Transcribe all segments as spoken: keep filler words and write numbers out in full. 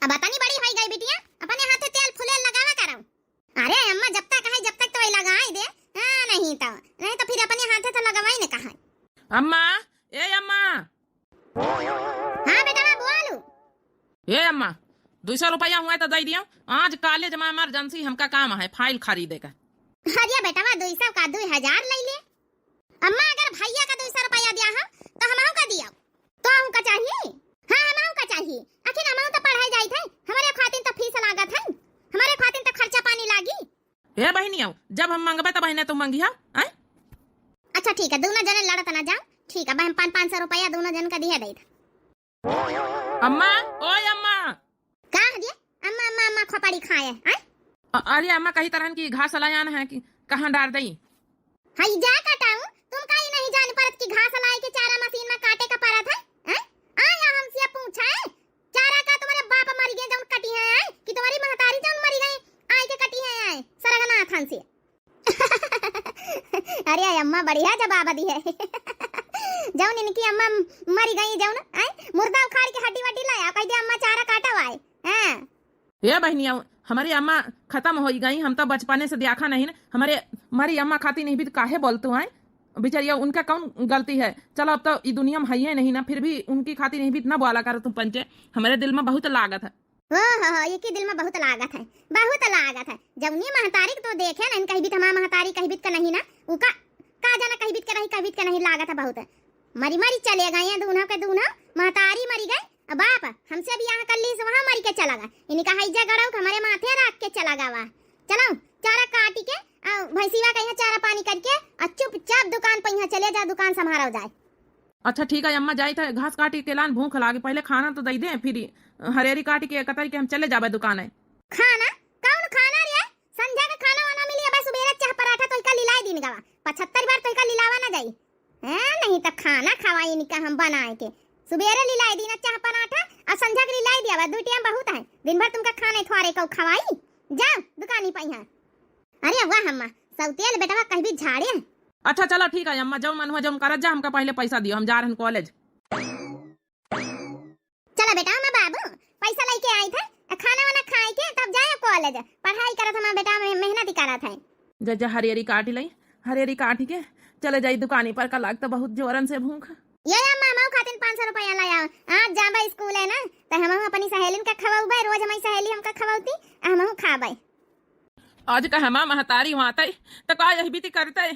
बतनी बड़ी होई गई बिटिया, अपने हाथे तेल फुलेल लगावा करो। अरे अम्मा, जब तक है, जब तक तो वही लगाई दे। हाँ, नहीं तो, नहीं तो फिर अपने हाथे तो लगवाई न कहा। अम्मा, ए अम्मा। हाँ बेटवा, बोलू। ए अम्मा, दुई सौ रुपया हुआ तो दे दियो। आज कॉलेज में इमरजेंसी हमका काम है, फाइल खरीदे का। अरे बेटवा, दुई सौ का दुई हजार ले ले। अम्मा, अगर भैया का दुई सौ रुपया दिया हम, तो हमहू का दिया? तो हमहू का चाहिए? हाँ, हमहू का चाहिए। आखिर हमहू तो पढ़ाई जाइत है, हमारे खातिर तो फीस लागत है, हमारे खातिर तो खर्चा पानी लागी। ए बहिनी, आओ, जब हम मंगबे तो बहिने तू मंगिहा, आय? अच्छा ठीक है, दोनों जने लड़त ना जाओ। ठीक है, बहन पाँच, पाँच सौ रुपया दोनों जन का दिया दे। अम्मा, ओए अम्मा। का है दिया? अम्मा, अम्मा, अम्मा खोपड़ी खाए, आय? अ-, अरे अम्मा, कही तरहन की घास लायान है कि कहाँ डार दई? हई जा कटाऊ, तुम का ई नहीं जान परत कि घास लाए के चारा मशीन में काटे का परत है? हैं? आया हमसे पूछा है? चारा का तुम्हारे बाप मर गए जौन कटी है, हैं? कि तुम्हारी महतारी जौन मरी गई आए के कटी है, हैं? सरगनाथन से। अरे अम्मा बढ़िया जवाब दी है। जौन इनकी अम्मा मरी गई जौन, हैं? मुर्दा उखाड़ के हड्डी वड्डी लाया, कह दे अम्मा चारा काटा हुआ है। हाँ। ए बहिनिया, हमारी अम्मा खतम होई गई, हम तो बचपने से देखा नहीं ना। हमारे, हमारी अम्मा खाती नहीं भी तो काहे बोलतू हैं? बेचारिया, उनका कौन गलती है? चलो, अब तो ई दुनिया में हइये नहीं ना, फिर भी उनकी खाती नहीं भी इतना बोला करो तुम पंचे। हमारे दिल में बहुत लागत है। ओ हो हो, ये की दिल में बहुत लागत है, बहुत लागत है। जौनी महतारी के तो देखे ना, कहीं भी तो हमारा महतारी कहीं भी तो नहीं ना, उका का जाना कहीं भी के नहीं, कहीं भी के नहीं लागत है बहुत। मरी मरी चले गए हैं दूनों के दूनों, महतारी मरी गई, अब बाप हमसे बियाह कर ली से वहाँ मरी के चला गया। इनका हैजा गड़ाऊ के हमारे माथे रख के चला गवा। चलो, चारा काटी के, आ, भैंसिया का यहाँ चारा पानी करके, आ चुपचाप दुकान पर यहाँ चले जा, दुकान संभारा जाए। अच्छा ठीक है अम्मा, जाई थे घास काटी के लान, भूख लागे, पहले खाना तो दे दे, फिर हरेरी काटी के कतई के हम चले जाबे दुकाने। खाना? कौन खाना रे? संझा के खाना वाना मिली, अब सुबेरे चाह पराठा तो इका लिलाई दिन गवा, पचहत्तर बार तो इका लिलावा ना जाई। हैं, नहीं तो खाना खवाई इनका हम बनाए के। सुबेरे लिलाई दीना चाह पराठा और संझा के लिलाई दिया बा, दू टाइम बहुत है। दिन भर तुमका खाने थ्वारे को खवाई। जाओ दुकानी पे यहाँ। अरे वाह अम्मा, सौतेल बेटवा कहीं भी झाड़े। अच्छा चलो ठीक है अम्मा, जौन मन हुआ जौन करत जा, हमका पहले पैसा दियो, हम जा रहन कॉलेज। चला बेटा, मैं बाबू पैसा लेके आई थे, खाना वाना खाए के तब जाए कॉलेज। पढ़ाई करत हमार बेटा, में-, मेहनत ही करत है। जा, जा, हरियरी काटी लई, हरियरी काटी के चले जाई दुकानी पर, का लाग तो बहुत जोरन से भूख। ये अम्मा, हमहू खातिन पाँच सौ रुपया लाया। आज जाबा स्कूल है ना, तो हमहू अपनी सहेलिन का खवाउबे, रोज हमारी सहेली हमका खवाउती, आ हमहू खाबे। आज का हमा महतारी वातै, त का यही बीती करतै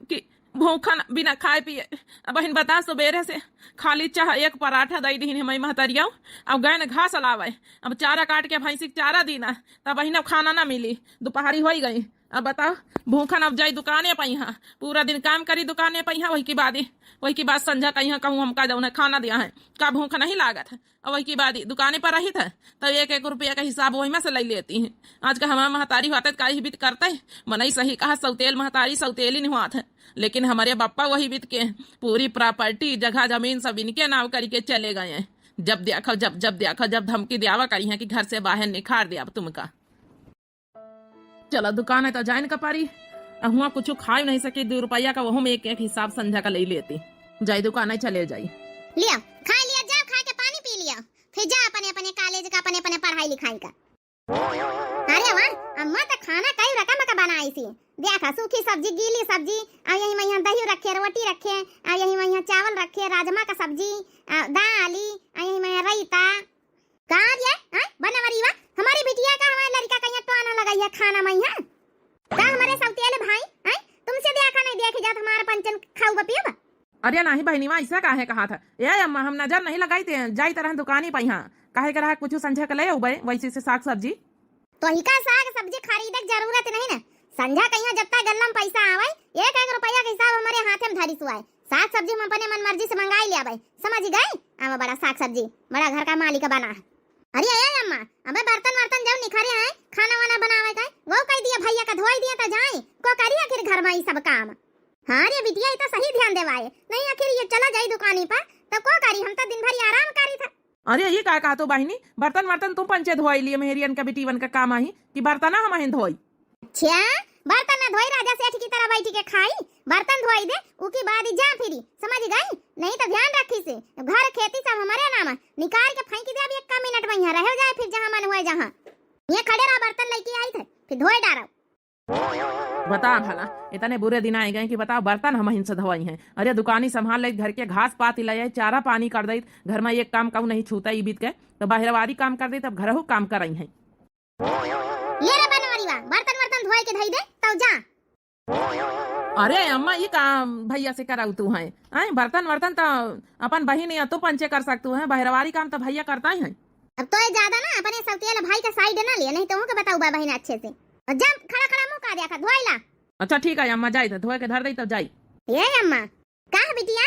कि भूखन बिना खाए पिए। अब बहिन बता, सुबेरे से खाली चाह एक पराठा दई दिहिन हमारी महतरिया, अब गैन घास लावे, अब चारा काट के भैंसी के चारा दीना, तब बहिन अब खाना ना मिली, दोपहरी होई गई। अब बताओ, भूखन अब जाई दुकाने पे यहाँ, पूरा दिन काम करी दुकाने पे यहाँ, वही की बाद, वही की बाद संझा का यहाँ कहूँ हमका जौन है खाना दिया है, का भूख नहीं लागत है? और वही की बात, दुकाने पर रही था, तब एक एक रुपया का हिसाब वही में से ले लेती हैं। आज का हमारा महतारी होता तो का ही बीत करता है। मनई सही कहा, सौतेल महतारी सौतेली नहीं हुआ था, लेकिन हमारे बप्पा वही बीत के पूरी प्रॉपर्टी, जगह जमीन सब इनके नाम करके चले गए हैं। जब देखो, जब, जब देखो, जब धमकी दियावा करी हैं कि घर से बाहर निकाल दे अब तुमका। चला दुकान है तो जाइन का पारी, आ हुआ कुछ खाई नहीं सकी, दो रुपया का वहू में एक एक हिसाब संझा का ले लेती। जाई दुकान है, चले जाई। लिया, खा लिया, जाओ खा के पानी पी लिया, फिर जा अपने अपने कॉलेज का, अपने अपने पढ़ाई लिखाई का। अरे वाह, अम्मा तो खाना कई रकम का बनाई सी। देखा, सूखी सब्जी, गीली सब्जी, आ यही में यहाँ दही रखे, रोटी रखे, आ यही में यहाँ चावल रखे, राजमा का सब्जी, आ दाली, आ यही में यहाँ रायता। का रे, हैं? बनवरीवा, हमारी बिटिया का हमारे लड़का का यहाँ टोना लगाई है खाना में यहाँ। का हमारे सौतेले भाई, हैं? तुमसे देखा नहीं देखे जात हमारे पंचन खाऊ बपियब? अरे नाही बहिनीवा, ऐसा काहे कहा था? ए अम्मा, हम नजर नहीं लगाई थे, जाई तरह दुकानी पे यहाँ। काहे के रहा कुछ संझा के ले अउबे, वैसे से साग सब्जी। तो ही का साग सब्जी खरीदे के जरूरत नहीं ना। संझा कहिया जब तक गल्ला में पैसा आवे, एक एक रुपया के हिसाब हमारे हाथे में धरी सुआए। साग सब्जी हम अपने मन मर्जी से मंगाई ले आवे। समझ गए? आवा बड़ा साग सब्जी, बड़ा घर का मालिक बना है। अरे ए अम्मा, अबे बर्तन वर्तन जब निखरे हैं, खाना वाना बनावे का, वो कह दिया भैया का धोई दिया तो जाए, को करी आखिर घर में ई सब काम। हाँ रे बिटिया, ई तो सही ध्यान देवाए। नहीं आखिर ये चला जाई दुकानी पर, तो को करी, हम तो दिन भर ही आराम करी था। अरे ये का कहा तो बहिनी, बर्तन वर्तन तुम पंचे धोई लिए, मेहरियन का बिटीवन का काम आही कि बर्तना हम आहिन धोई। अच्छा, बर्तन ना धोई, राजा सेठ की तरह बैठी के खाई, बर्तन धोई दे, उकी बाद ही जा फिरी, समझ गई? नहीं तो ध्यान रखी से, घर खेती सब हमारे नाम है, निकाल के फेंकी दे अब एक मिनट में यहाँ रह जाए, फिर जहाँ मन जहाँ ये खड़े रहा, बर्तन लइके आई थे, फिर धोए डारो। बता भला, इतने बुरे दिन आइ गए कि बताओ, बर्तन हमहिन से धोई हैं। अरे, दुकानी संभाल ले, घर के घास पात ले आई, चारा पानी कर दई, घर में एक काम कहूँ नहीं छूता ई बीत के, तो बहरवारी काम कर दई, तब घरहू काम करई हैं। ले रे बनवारी वा, बर्तन वर्तन धोए के धई दे, तब जा। अरे अम्मा, ई काम भैया से कराऊ तू हैं? आए, बर्तन वर्तन तो अपन बहिन या तू पंचे कर सकतू हैं, बहरवारी काम तो भैया करता ही हैं। अब तो ये ज्यादा ना अपने सौतेल भाई का side ना लिया, नहीं तो उनके बताऊ बा बहिन अच्छे से। और जा खड़ा खड़ा मुंह का देखा, धोई ला। अच्छा ठीक है अम्मा, जाई तो धोए के धर दई तब जाई। ये अम्मा, का है बिटिया?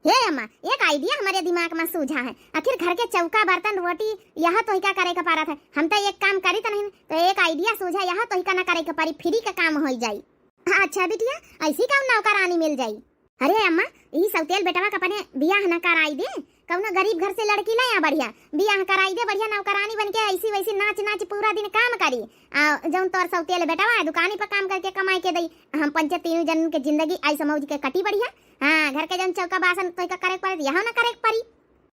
हे अम्मा, एक idea हमरे दिमाग में सूझा है। आखिर घर के चौका, बर्तन, रोटी, यह तो ही का करे के परत है। हम तो एक काम करी तो नहीं, तो एक idea सूझा, यह तो ही का ना करे के परी, free का काम होई जाई। अच्छा बिटिया, ऐसी कौन नौकरानी मिल जाई? अरे अम्मा, यही सौतेल बेटवा का अपने बियाह न कराई दे, कौनो गरीब घर से लड़की ले आ, बढ़िया बियाह कराई दे, बढ़िया नौकरानी बन के ऐसी वैसी नाच नाच पूरा दिन काम करी। आ जौन तोर सौतेल बेटवा है, दुकानी पर काम करके कमाई के दई, हम पंचे तीनों जन के जिंदगी ऐसा मौज के कटी बढ़िया। हाँ, घर के जौन चौका बासन तोहका करे के पड़े, यहौ ना करे के पड़ी।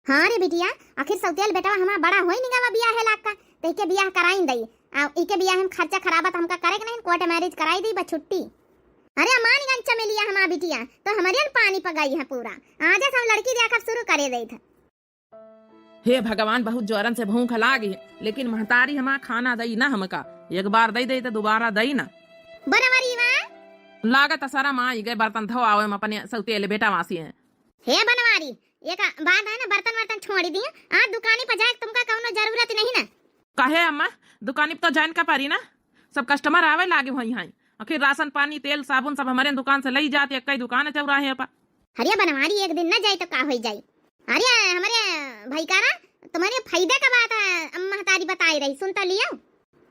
हाँ रे बिटिया, आखिर सौतेल बेटवा हमार बड़ा होई निगावा बियाहे लाग का, तो इके बियाह कराइन दई। आ इके बियाह में खर्चा खराबा तो हमका करे के नहीं, court marriage कराई दई, बस छुट्टी। अरे अम्मा, निगन चमेलिया हमार बिटिया, तो हमरे न पानी पगाई है पूरा। आज हम लड़की देखब शुरू करे दई था। हे भगवान, बहुत जोरन से भूख लागी, लेकिन महतारी हमार खाना दई ना हमका। एक बार दई दई तो दोबारा दई ना। बनवारी वा। लागत है शरम आई गए बर्तन धोआवे में अपने सौतेल बेटवा से। हे बनवारी, एक बात है ना, बर्तन वर्तन छोड़ी दिए, आज दुकानी पर जाए तुमका कौनो जरूरत नहीं ना। काहे अम्मा, दुकानी पर तो जान का परी ना, सब customer आवे लागे हुई हैं। आखिर राशन पानी, तेल साबुन सब हमरे दुकान से लई जात, एक ही दुकान है चौराहे पर। अरे बनवारी, एक दिन ना जाई तो का होई जाई? अरे हमरे भाई का ना, तुम्हारे फायदा का बात है, अम्मा महतारी बताई रही, सुन तो लियो।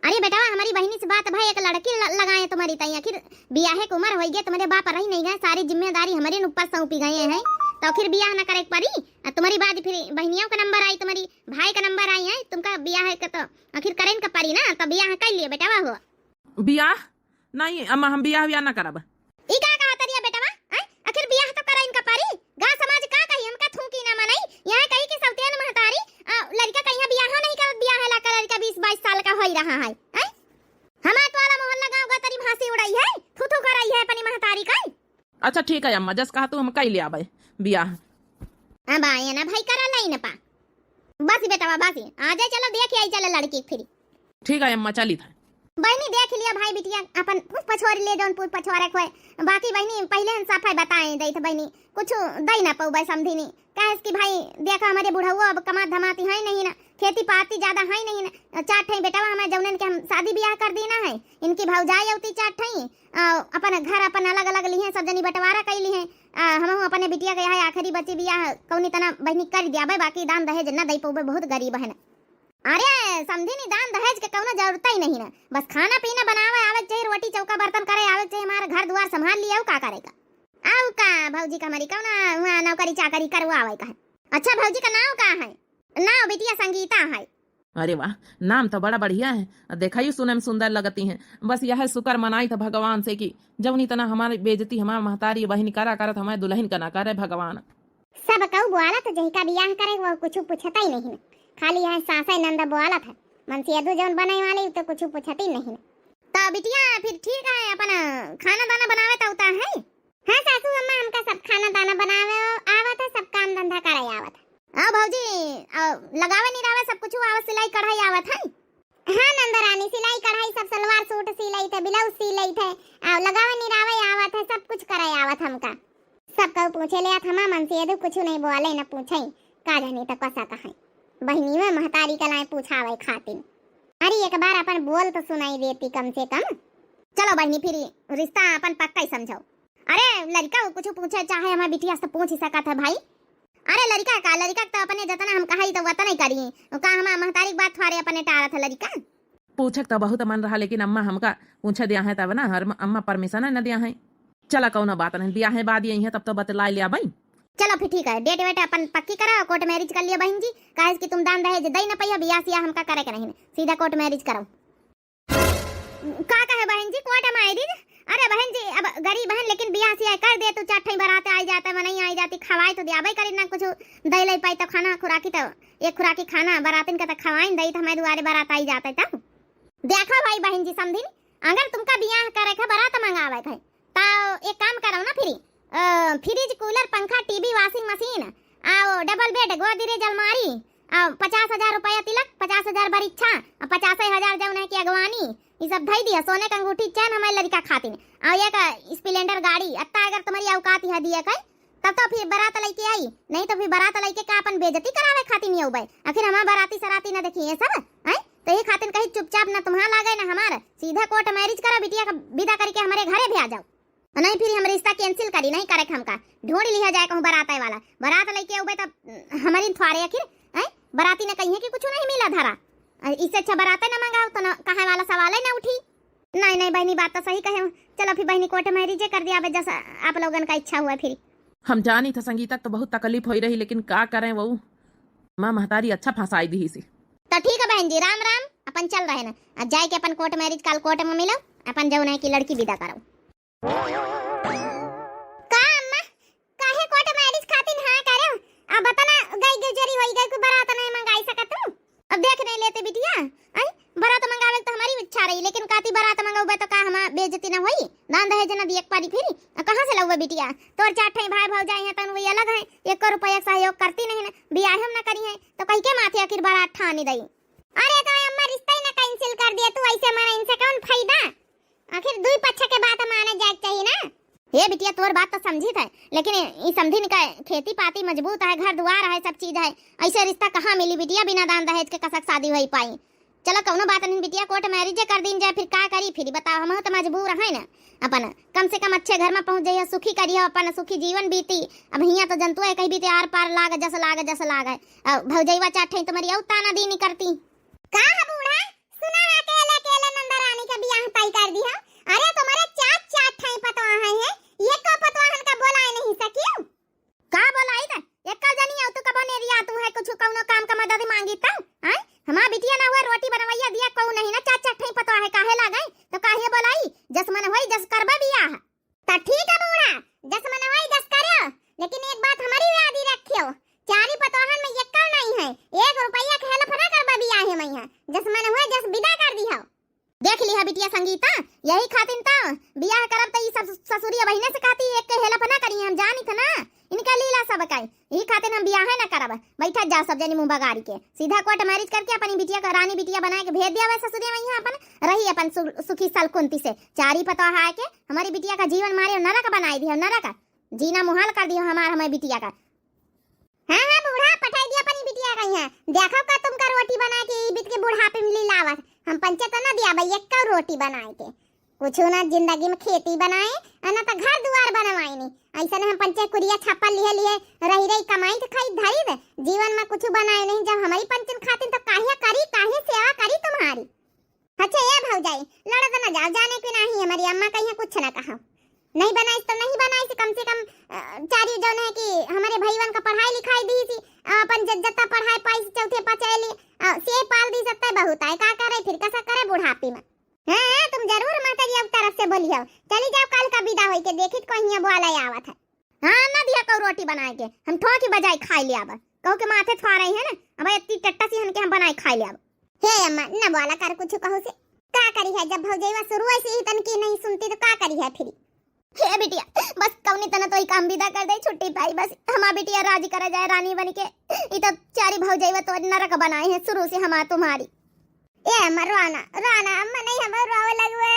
अरे बेटवा, हमारी बहिनी से बात भाई, एक लड़की ल-, लगाए तुम्हारी ताई, आखिर बियाहे के उम्र होई गए, तुम्हारे बाप रही नहीं गए, सारी जिम्मेदारी हमारे न ऊपर सौंपी गए हैं, तो आखिर बियाह ना करे के पड़ी। आ तुम्हारी बाद फिर बहनियों का नंबर आई, तुम्हारी भाई का नंबर आई है, तुमका बियाह के तो आखिर करेन का पड़ी ना, तो बियाह कर लिए बेटवा हो। बियाह? नहीं अम्मा, हम बियाह बियाह ना करब। ई का कहा तरिया बेटवा? हैं? आखिर बियाह तो करा इनका परी। गाँव समाज का कही, हमका थूकी ना मनई। यहाँ कही कि सौतेन महतारी, आ, लड़का कहिया बियाह नहीं करत, बियाह ला का लड़का बीस बाईस साल का होई रहा है। हैं? हमार टोला मोहल्ला गाँव गतरी भांसी उड़ाई है, थू थू कराई है अपनी महतारी का। अच्छा ठीक है अम्मा, जस कहा तू हम कई ले आबे बियाह। अब आए ना भाई करा लाई न पा। बस बेटवा बस, आ जाए, चलो देख आई चले लड़की फिर। ठीक है अम्मा, चली था। बहनी देख लिया भाई बिटिया, अपन पूछ पछोर ले जौन पूछ पछोरे खोए। बाकी बहनी पहले हम सफाई बताए दई थे बहनी, कुछ दई ना पौबे समझी नी। काहे कि भाई देखा हमारे बुढ़ऊ अब कमात धमाती है नहीं ना, खेती पाती ज्यादा है नहीं ना। चार ठई बेटवा हमारे जौनन के हम शादी बियाह कर दी ना है, इनकी भौजाई अउती चार ठई, आ, अपन घर अपन अलग अलग लिहे, सब जनी बंटवारा कई लिहे। आ, हमहू अपने बिटिया के यह आखिरी बची बियाह कौनी तना बहनी कर दियाबे, बाकी दान दहेज न दई पौबे, बहुत गरीब है ना। अरे समझी नी, दान दहेज के कौनो जरूरत ही नहीं ना, बस खाना पीना बनावे आवे के चाहिए, रोटी चौका बर्तन करे आवे के चाहिए, हमारे घर दुआर संभाल लिया, का करे का? आऊ का भौजी का हमारी कौना हुआ नौकरी चाकरी करवावे का है? अच्छा भौजी का नाव का है? नाव बिटिया संगीता है। अरे वाह, नाम तो बड़ा बढ़िया है, देखा ही सुने में सुंदर लगती हैं। बस यह शुक्र मनाई था भगवान से कि जौनी तना हमारी बेइज्जती हमार महतारी बहिन करा करत हमारे दुल्हन का ना करे भगवान। सब कऊ बोलत, जहिका बियाह करे वो कुछ पूछता ही नहीं, खाली यह सासे नंद बोलत है। मनसेदू जौन बने वाली तो कुछ पूछती नहीं। तो बिटिया फिर ठीक है, अपन खाना दाना बनावे तो उता है। हाँ सासू अम्मा, हमका सब खाना दाना बनावे आवत है, सब काम धंधा करे आवत है। आओ भौजी, आओ, लगावे निरावे सब कुछ आवत, सिलाई कढ़ाई आवत है? हाँ नंदरानी, सिलाई कढ़ाई सब सलवार सूट सी लई थे, ब्लाउज सी लई थे, आओ लगावे निरावे आवत है, सब कुछ करे आवत हमका। सब कहू पूछे ले आत हमा मनसेदू कुछ नहीं बोले न पूछे, का जानी त कसा कहे। बहिनी में महतारी कलाए पूछावे खातिर। अरे एक बार अपन बोल तो सुनाई देती कम से कम। चलो बहिनी फिर रिश्ता अपन पक्का ही समझो। अरे लड़का वो कुछ पूछे चाहे हमारे बिटिया से पूछ ही सकत है भाई। अरे लड़का का, लड़का तो अपने जतना हम कहाई तो वतना ही करी। का हमार महतारी के बात थोड़े अपने टारत है लड़का। पूछक तो बहुत मन रहा लेकिन अम्मा हमका पूछे दिया है तब ना, हर अम्मा permission न दिया है। चला कौनो बात नहीं, बियाहे बाद यही है तब तो बतला लिया भाई। चलो फिर ठीक है, date वेट अपन पक्की करा, court marriage कर लिया बहन जी, काहे कि तुम दान दहेज दई न पहिया, बियाह सियाह हमका करे के नहीं, सीधा court marriage करो। का कहे बहन जी, court marriage? अरे बहन जी, अब गरीब हन, लेकिन बियाह सियाह कर दे तू, चार ठई बरात आई जात, मनई आई जाती, खवाई तो दियाबे करी ना कुछ, दे ले पाई तो खाना खुराकी तो, एक खुराकी खाना बरातिन का तो खवाइन दई तो हमारे दुआरे बरात आई जात तब। देखो भाई बहन जी समधिन, अगर तुमका बियाह करे के बरात मंगावे के, तो एक काम करो ना फिर, अ, फ्रिज, कूलर, पंखा, टीवी, वॉशिंग मशीन, आओ डबल बेड, गोदरेज अलमारी, आओ पचास हजार रुपया तिलक, पचास हजार बरिच्छा, आ पचास हजार जौन है कि अगवानी, ई सब धई दिया। सोने के अंगूठी, चैन हमारे लड़का खातिन, आओ एक स्प्लेंडर गाड़ी। अत्ता अगर तुम्हारी औकात है दिए के, तब तो फिर बरात लइके आई, नहीं तो फिर बरात लइके का अपन बेइज्जती करावे खातिन ही अउबे। आखिर हमार बराती सराती न देखी ये सब, हैं? तो ये खातिन कही चुपचाप न तुम्हार लागे न हमार, सीधा कोर्ट मैरिज करो, बिटिया का विदा करके हमारे घरे भी आ जाओ। नहीं फिर हम रिश्ता कैंसिल करी, नहीं करे हमका। ढूंढ लिया जाए कहूँ बराते वाला, बरात लइके अउबे तब हमारी थ्वारे आखिर, हैं? बराती ने कही है कि कुछ नहीं मिला धरा। अ, इससे अच्छा बराते न मंगाओ तो न कहे वाला सवाल ही न उठी। नहीं, नहीं बहनी, बात तो सही कहे। चलो फिर बहनी कोर्ट मैरिजे कर दिया, अब जैसा आप लोगन का इच्छा हुआ फिर। हम जानी था संगीता तो बहुत तकलीफ होई रही, लेकिन का करें वो माँ महतारी अच्छा फंसाई दी सी। तो ठीक है बहन जी, राम राम, अपन चल रहे ना, अब जाए के अपन कोर्ट मैरिज काल कोर्ट में मिलो, अपन जौन है कि लड़की विदा करो। का अम्मा, काहे कोर्ट मैरिज खातिन हाँ करे? अब बता ना, गई गुजरी होई गई, कोई बरात नहीं मंगाई सकत तू? अब देख नहीं लेते बिटिया, आई बरात मंगावे के तो हमारी इच्छा रही, लेकिन काती बरात मंगावे तो का हमार बेइज्जती ना होई? दान दहेज ना दिए के पड़ी फिर? अब कहाँ से लउबे बिटिया? तोर चार ठई भाई भौजाई हैं तन वही अलग हैं, एक रुपया के सहयोग करती नहीं ना, बियाह हम ना करी हैं, तो कही के माथे आखिर बरात ठानी दई। अरे तो अम्मा रिश्ता ही ना कैंसिल कर दिया तू, ऐसे मना इनसे कौन फायदा? आखिर दुई पक्ष के बात माने जाए के चाहिए ना। हे बिटिया, तोर बात तो समझी था, लेकिन ई समधिन का खेती पाती मजबूत है, घर दुआर है, सब चीज है, ऐसे रिश्ता कहाँ मिली बिटिया, बिना दान दहेज के कसक शादी होई पाई? चलो कौनो बात नहीं बिटिया, कोर्ट मैरिजे कर दीन जाए, फिर का करी, फिर बताओ, हम तो मजबूर है ना, अपन कम से कम अच्छे घर में पहुँच जाइए, सुखी करिए, अपन सुखी जीवन बीती। अब हियाँ तो जनतुआ है, कहीं बीते आर पार लाग, जस लाग, जस लाग है। अब भौजैवा चार ठई तुम्हारी औ ताना दीनी करती। का है बूढ़ा, सुना है अकेले अकेले नंदा रानी का बियाह तय कर दी है। अरे तुम्हारे चार चार ठई पतवा है, है? ये को पतवाहन का बोलाए नहीं सकियो? का बोलाई त? एक जनी आउ तू कबो नेरिया तू है, कुछ कौनो काम का मदद मांगी त? हैं? हमार बिटिया ना हुआ रोटी बनवैया दिया, कहू नहीं ना, चार चार ठई पतवा है, काहे लागे? तो काहे बोलाई? जस मन होई, जस करबे बियाह। त ठीक है बूढ़ा, जस मन होई, जस करियो, लेकिन एक बात हमारी याद ही रखियो, चारी पतवाहन में यक्का नहीं है, एक रुपया के हेल्प ना करबे बियाह में है, जस मन हुआ, जस विदा कर दियो। देख लिहा बिटिया संगीता, यही खातिन त बियाह करब त ई सब ससुरिया बहिने से कहती, एक के हेल्प ना करी, हम जानी थ ना इनका लीला सब का, यही खातिन हम बियाह ना करब। बैठा जाओ सब जनी मुंह बगारी के, सीधा कोर्ट मैरिज करके अपनी बिटिया का रानी बिटिया बनाए के भेज दिया ससुरिया में, यहाँ अपन रही अपन सु-, सुखी सलकुंती से। चारी पतोह आए के हमारी बिटिया का जीवन मारे नरक बनाई दियो, नरक, जीना मुहाल कर दियो हमार, हमारी बिटिया का। हाँ, हाँ, बूढ़ा, पठाई दिया अपनी बिटिया का यहाँ। देखो का तुमका रोटी बना के ई बीत के बुढ़ापे में ली लावत। हम पंचे तो ना दिया भाई, एक रोटी बनाए के। कुछ ना जिंदगी में खेती बनाए, आ ना तो घर दुआर बनवाए नी। ऐसे ने हम पंचे कुरिया छप्पल लिए लिए रही रही कमाई तो खाई धरी दे। जीवन में कुछ बनाए नहीं, जब हमारी पंचन खातिन तो काहे करी, काहे सेवा करी तुम्हारी? अच्छा, ए भौजाई, लड़त न जाओ, जाने के नाही, हमारी अम्मा कहिया कुछ ना कहा। नहीं बनाइस तो नहीं बनाइस, कम से कम, अ, चारी जौन है कि हमारे भईवन का पढ़ाई लिखाई दी सी, अ, अपन ज-, जत्ता पढ़ाई पाई सी, चौथे पाँच आइली, अ, से पाल दी, सत्ता बहुत आए, का करे फिर, कसा करे बुढ़ापी में? हाँ, हाँ, तुम जरूर माता जी अब तरफ से बोलियो। चली जाओ, काल का विदा होई के देखित कहिया बोला आवत है। हाँ, ना दिया कऊ रोटी बनाए के, हम ठोकी बजाई खाई ले आब। कहू के माथे थ्वारई है ना, अब इतनी टट्टा सी हन के हम बनाई खाई ले आब। हे अम्मा, न बोला कर कुछ कहू से। का करी है, जब भौजैवा शुरू से ही तनकी नहीं सुनती तो का करी है फिर? हे बिटिया, बस कौनी तना तो ही काम विदा कर दे, छुट्टी पाई बस। हमार बिटिया राजी करा जाए रानी बन के। ई तो चारी भौजैवा तो नरक बनाए हैं शुरू से हमार तुम्हारी। ए अम्मा, रोना, रोना, अम्मा नहीं, हमें रोवे लगवे।